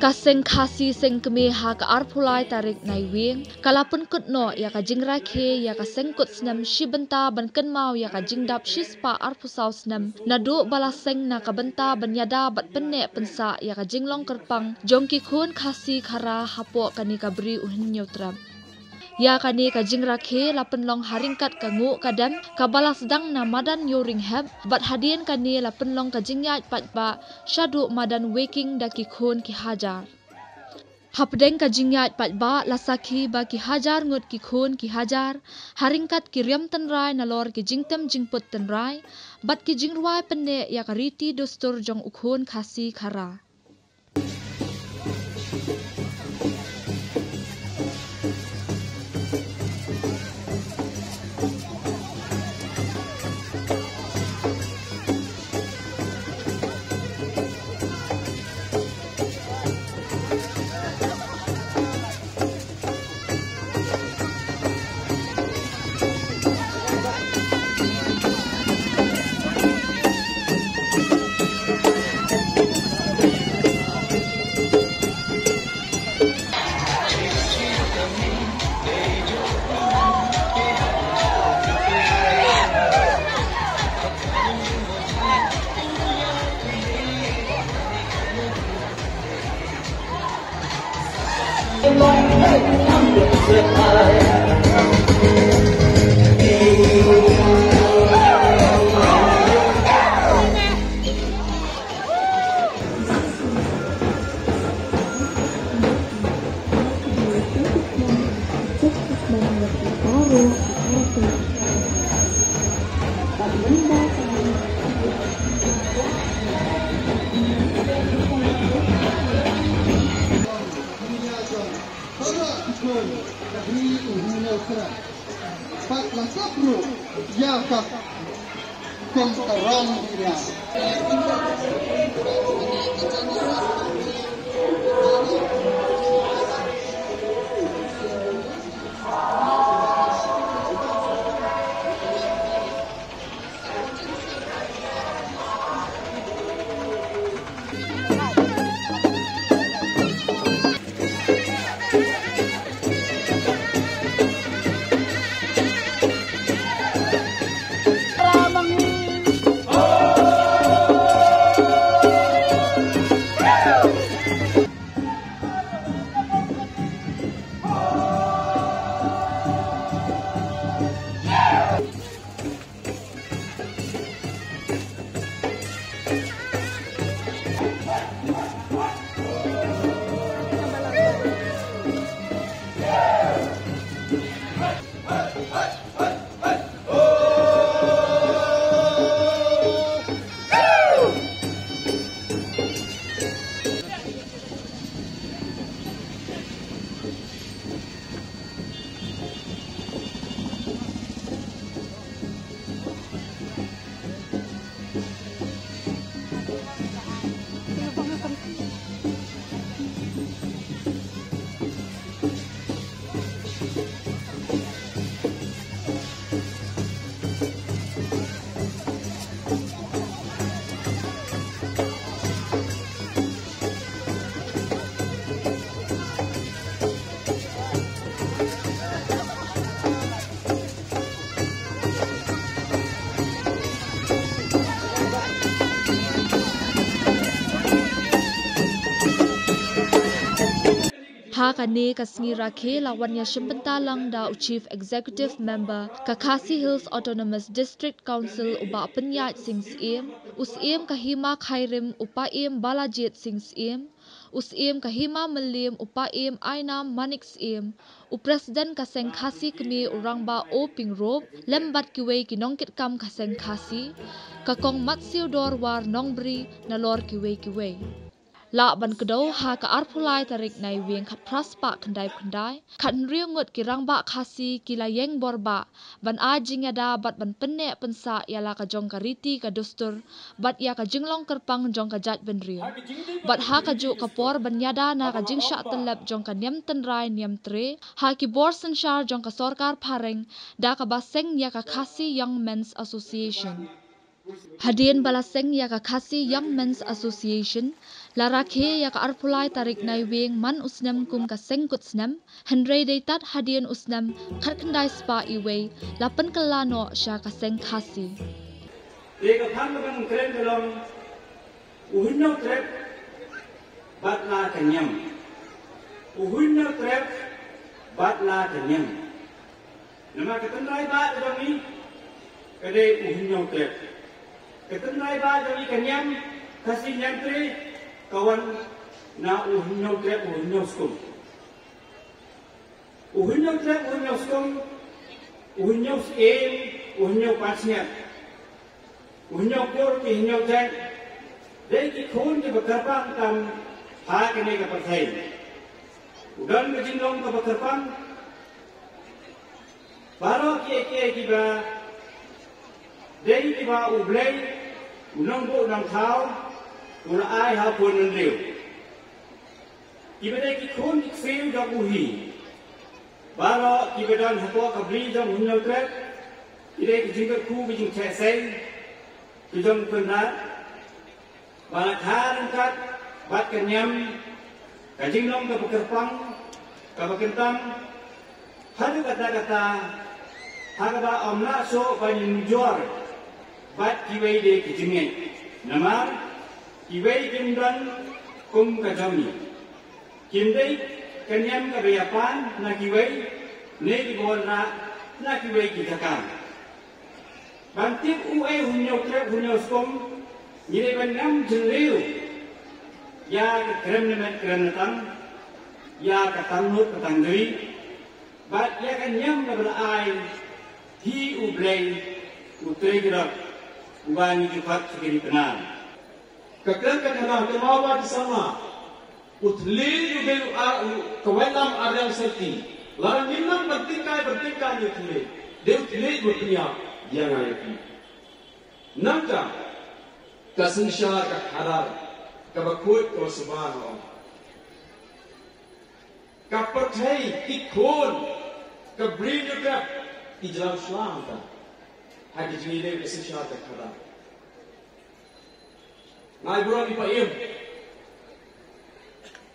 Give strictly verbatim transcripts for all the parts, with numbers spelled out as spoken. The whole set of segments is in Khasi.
Ka Seng Khasi Seng Kmie ha ka arphew lai tarik Naiwieng ka la pynkut noh ïa ka jingrakhe ïa ka seng kut snem shi bynta ban kynmaw ïa ka jingdap shispah arphew saw snem naduh ba la seng na ka bynta ban ïada bad pynneh pynsah ïa ka jinglong kyrpang jong ki khun Khasi Khara hapoh kane ka bri u Hynñiewtrep. Ïa kane ka jingrakhe la pynlong ha ryngkat ka nguh ka dem kaba la sdang na madan Ïewrynghep bad hadien kane la pynlong ka jingïaid paidbah shaduh madan Weiking da ki khun ki hajar. Hapdeng ka jingïaid paidbah la sakhi ba ki hajar ngut ki khun ki hajar ha ryngkat ki riam tynrai nalor ki jingtem jingput tynrai bad ki jingrwai pynneh ïa ka riti dustur jong u khun Khasi Khara. Pat lengkap ruh ïa ka kong ka rong ïa. Ha kane ka sngi rakhe la wan ïashim bynta lang da u Chief Executive Member ka Khasi Hills Autonomous District Council u Bah Pynïaid Sing Syiem, u Syiem ka Hima Khyrim u Paiem Balajied Sing Syiem, u Syiem ka Hima Mylliem u Paiem Ainam Manik Syiem, u President ka Seng Khasi Kmie u Rangbah O Pyngrope, lem bad kiwei ki nongkitkam ka Seng Khasi, ka Kong Matsiewdor War Nongbri, nalor kiwei kiwei. Lah ban kdew ha ka arphew lai tarik Naiwieng khatphra spah khyndaiphew khyndai, khathynriew ngut ki rangbah Khasi ki la ïeng bor bah ban ai jingïada bad ban pynneh pynsah ïa la ka jong ka riti ka dustur bad ïa ka jinglong kyrpang jong ka jaitbynriew. Bad ha kajuh ka por ban ïada na ka jingshah tyllep jong ka niam tynrai niam tre ha ki bor synshar jong ka sorkar phareng da kaba seng ïa ka Khasi Young Men's Association. Hadien ba la seng ïa ka Khasi Young Men's Association, La rakhe ïa ka arphew lai tarik Naiwieng man u snem kum ka seng kut snem, hynrei dei tad hadien u snem khatkhyndai spah wei la pynkylla noh sha ka seng Khasi. Te ka phang kaba ngan kren ka long, u Hynñiewtrep bad la ka niam. U Hynñiewtrep bad la ka niam. Namar ka tynrai ba jong ngi ka dei u Hynñiewtrep. Ka tynrai ba jong ngi ka niam, Khasi Niamtre, ka wan na u Hynñiewtrep, u Hynñiewskum. U Hynñiewtrep, u Hynñiewskum, u Hynñiewsyiem, u Hynñiewpasngiat, u Hynñiewkur, ki Hynñiewjait, dei ki khun kiba kyrpang tam ha kane ka pyrthei. U don ka jinglong kaba kyrpang. Baroh kiei kiei kiba dei kiba U Blei, U Nongbuh Nongthaw, u la ai ha u khun bynriew. Kiba dei ki khun ki ksiew jong u hi. Baroh kiba don hapoh ka bri jong u Hynñiewtrep, ki dei ki jingkyrkhu, ki jingtheh seng ki jong u Kynrad. Ba la kha ryngkat bad ka niam, ka jinglong kaba kyrpang, kaba kyntam, haduh katta katta, ha kaba ym lah shuh ban ïanujor bad kiwei de ki jingngeit. Namar kiwei kim don kum ka jong ngi. Kim dei ka niam kaba ïapan na kiwei, ne kiba wanrah na kiwei ki jaka. Ban tip uei u Hynñiewtrep, u Hynñiewskum, ngi dei ban ngam jylliew ïa ka krem na met krem na tang, ïa ka tang nud ka tang jri, bad ïa ka niam kaba la ai hi U Blei, U Trai Kynrad, uba ngi ju khot shakri Pnar. Ka kren ka khana ka Mawbah ki Sama. U thylliej u dei u ar, u, ka waitlam Arliang Syrti. Lada ngim nang ban tyngkai, ban tyngkai ïa u thylliej, dei u thylliej uba pynïap ïa nga ïa phi. Nangta ka synshar ka khadar kaba khuid kaba suba nga ong, ka pyrthei, ki khun, ka bri Hynñiewtrep, ki jlan shuwa hangta ha ka jingïadei ka synshar ka khadar. Nga ai burom ïa i Paiem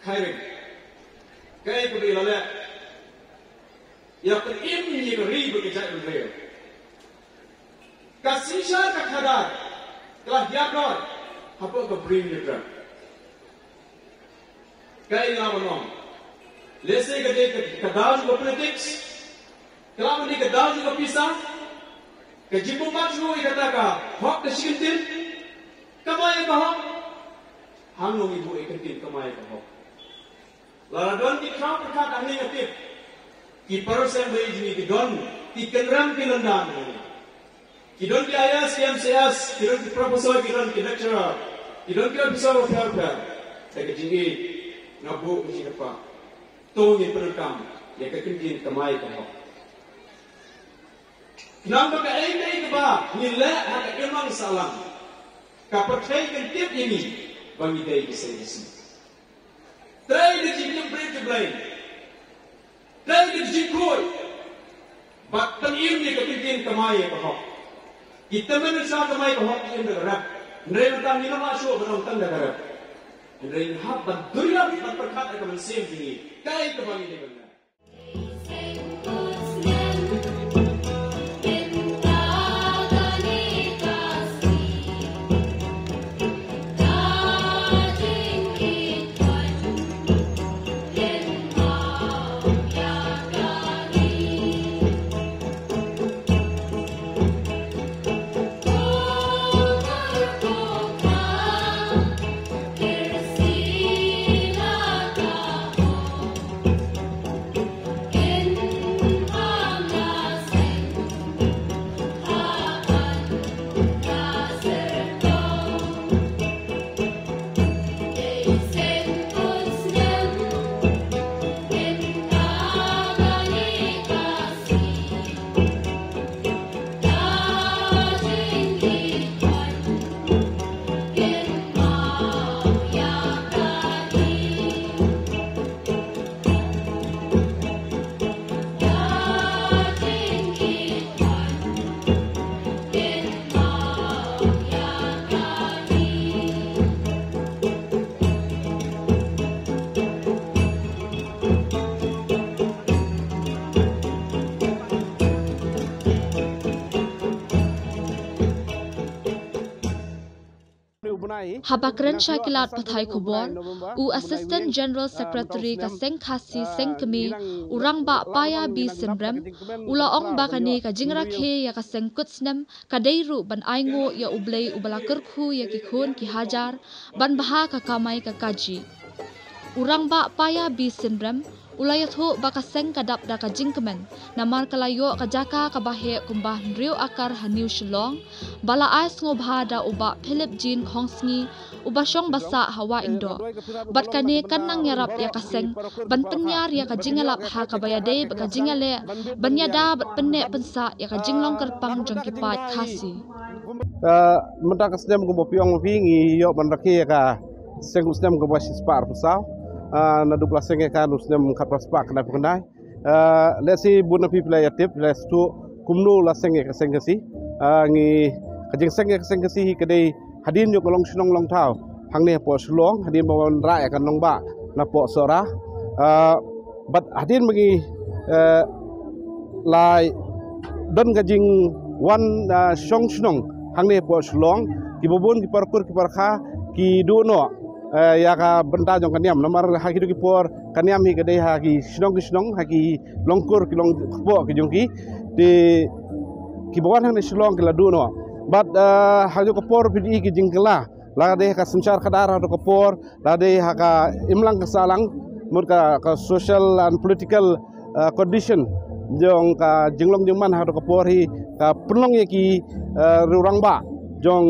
Khyring. Kaei kaba i la leh, i la pynim ïa ka ri bad ka jaitbynriew. Ka synshar ka khadar ka la hiar dor hapoh ka bri Hynñiewtrep. Kaei nga wan ong, lehse ka dei ka, ka daw jong ka politics, ka la dei ka daw jong ka pisa, ka jingbymmat ruh ïa kata ka hok ka shi kyntien kamai ka hok. Hangne ngi buh ïa ka kyntien kamai ka hok. Lada don ki khraw pyrkhat hangne nga tip ki paralok seng ba ïeit jong ngi ki don ki kynrem ki lyndan. Ki don ki I A S, ki M C S, ki don ki professor, ki don ki lecturer, ki don ki officer bapher bapher. Te ka jingïeit nga buh ka jingkyrpad, to ngin pyndonkam ïa ka kyntien kamai ka hok. Khnang ba kaei kaei kaba ngi leh ha ka imlang sahlang, ka pyrthei kan tip ïa ngi ba ngi dei ki seng Khasi. Trei da ka jingtip briew tip Blei, trei da ka jingkhuid, bad pynim ïa ka kyntien kamai ka hok. Ki tymmen sha kamai ka hok ki im da ka rep. Hynrei mynta ngim lah shuh ban ong tang da ka rep. Hynrei ngi hap ban duh lem, ban pyrkhat ha ka mynsiem jong ngi kaei kaba ngi dei ban leh. Haba kren sha ki lad pathai khubor, u Assistant General Secretary ka Seng Khasi Seng Kmie, u Rangbah Paya B Synrem, u la ong ba kane ka jingrakhe ïa ka seng kut snem ka dei ruh ban ainguh ïa U Blei uba la kyrkhu ïa ki khun ki hajar ban bha ka kamai ka kajih. U Rangbah Paya B Synrem u la ïathuh ba ka seng ka dap da ka jingkmen namar ka la ïoh ka jaka kaba heh kumba hynriew akar ha New Shillong, ba la ai sngewbha da u Bah Philip Jean Khongsngi, uba shong ba sah ha Wahingdoh. Bad kane kan nang ïarap ïa ka seng ban pynïar ïa ka jingïalap ha kaba ïadei bad ka jingïaleh ban ïada bad pynneh pynsah ïa ka jinglong kyrpang jong ki paid Khasi. Ah, mynta ka snem kumba phi ong phi, ngi ïoh ban rakhe ïa ka seng kut snem kaba shispah arphew saw. Ah, naduh ba la seng ïa ka, naduh snem khatphra spah khyndai phew khyndai. Ah, lehse bun na phi phi la ïa tip, phi la ïa sngewthuh kumno la seng ïa ka Seng Khasi. Ah, ngi, ka jingseng ïa ka Seng Khasi hi ka dei hadien jong ka long shnong long thaw hangne hapoh Shillong, hadien ba wanrah ïa ka nongbah napoh Sohra. Ah, bad hadien ba ngi, eh, la don ka jingwan, ah, shong shnong hangne hapoh Shillong, kiba bun ki para kur ki para kha ki duh noh, eh, ïa ka bynta jong ka niam, namar ha kito ki por ka niam hi ka dei ha ki shnong ki shnong, ha ki longkur ki longkpoh ki jong ki. Te kiba wan hangne Shillong ki la duh noh. Bad, eh, ha kito ki por phi dei ki jingkylla, la dei ha ka synshar khadar ha kito ki por, la dei ha ka imlang ka sahlang, mut ka, ka social and political, eh, condition jong ka jinglong jingman ha kito ki por hi ka pynlong ïa ki, eh, rangbah jong,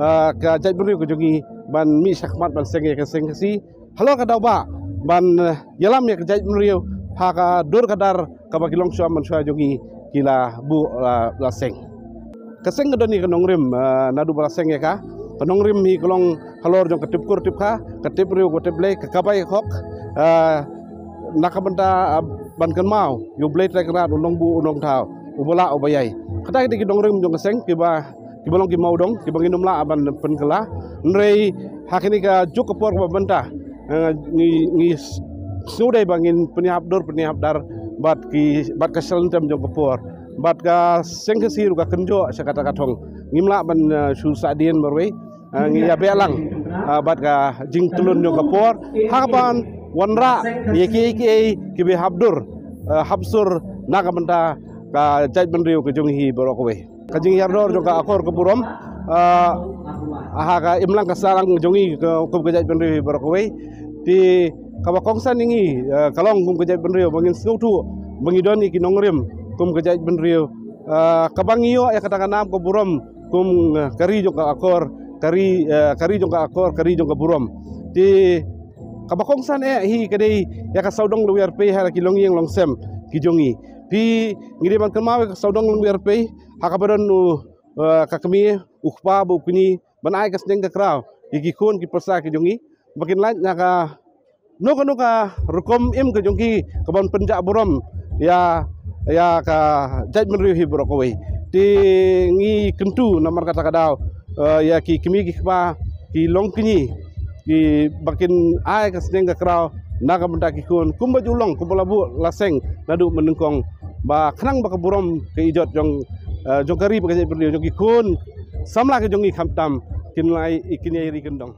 eh, ka jaitbynriew ka jong ngi ban mih shakhmat ban seng ïa ka Seng Khasi halor ka daw ba ban, eh, ïalam ïa ka jaitbynriew ha ka dur ka dar kaba ki longshuwa manshuwa jong ngi ki la buh, la, la seng. Ka seng ka don ïa ka nongrim, eh, naduh ba la seng ïa ka. Ka nongrim hi ka long halor jong ka tip kur tip kha, ka tip briew ka tip Blei, ka kaba ïa ka hok, eh, na ka bynta, eh, ban kynmaw ïa U Blei Trai Kynrad, U Nongbuh U Nongthaw, uba lah uba ïai. Kata ki dei ki nongrim jong ka seng kiba, kiba long ki mawdong kiba ngin ym lah ban pynkylla. Hynrei ha kane ka juk ka por kaba mynta, eh, ngi, ngi sngewdei ba ngin pynïahap dur pynïahap dar bad ki, bad ka shlem tem jong ka por. Bad ka Seng Khasi ruh ka kynjoh sha kata ka thong. Ngim lah ban, eh, shu sahdien marwei. Eh, ngi ïa beh lang, eh, bad ka jingtlun jong ka por ha kaban wanrah ïa kiei kiei kiba hap dur, eh, hap sur na ka bynta ka jaitbynriew ka jong ngi hi baroh kawei. Ka jinghiar dor jong ka akor ka burom, eh, ha ka imlang ka sahlang jong ngi ka, kum ka jaitbynriew hi baroh kawei. Te kaba kongsan ïa ngi, eh, ka long kum ka jaitbynriew ba ngin sngewthuh ba ngi don ïa ki nongrim kum ka jaitbynriew, eh, kaba ngi ïoh ïa kata ka nam ka burom kum, eh, ka ri jong ka akor, ka ri, eh, ka ri jong ka akor, ka ri jong ka burom. Te kaba kongsan eh hi ka dei ïa ka sawdong lawyer pei ha la ki longïing longsem ki jong ngi. Phi, ngi dei ban kynmaw ïa ka sawdong lawyer pei ha kaba don u, eh, ka kmie, u kpa bad u kñi, ban ai ka sneng ka kraw ïa ki khun ki pyrsa ki jong ngi ba kin lait na ka, no ka, no ka rukom im ka jong ki kaban pynjah burom ïa, ïa ka jaitbynriew hi baroh kawei. Te ngi kyntu namar kata ka daw, eh, ïa ki kmie ki kpa, ki longkñi, kiba kin ai ka sneng ka kraw na ka bynta ki khun kumba ju long, kumba la buh la seng naduh mynnyngkong, ba khnang ba ka burom ka ijot jong, eh, jong ka ri bad ka jaitbynriew jong ki khun samla ki jong ngi khamtam kin ïai, kin ïai ri kyndong.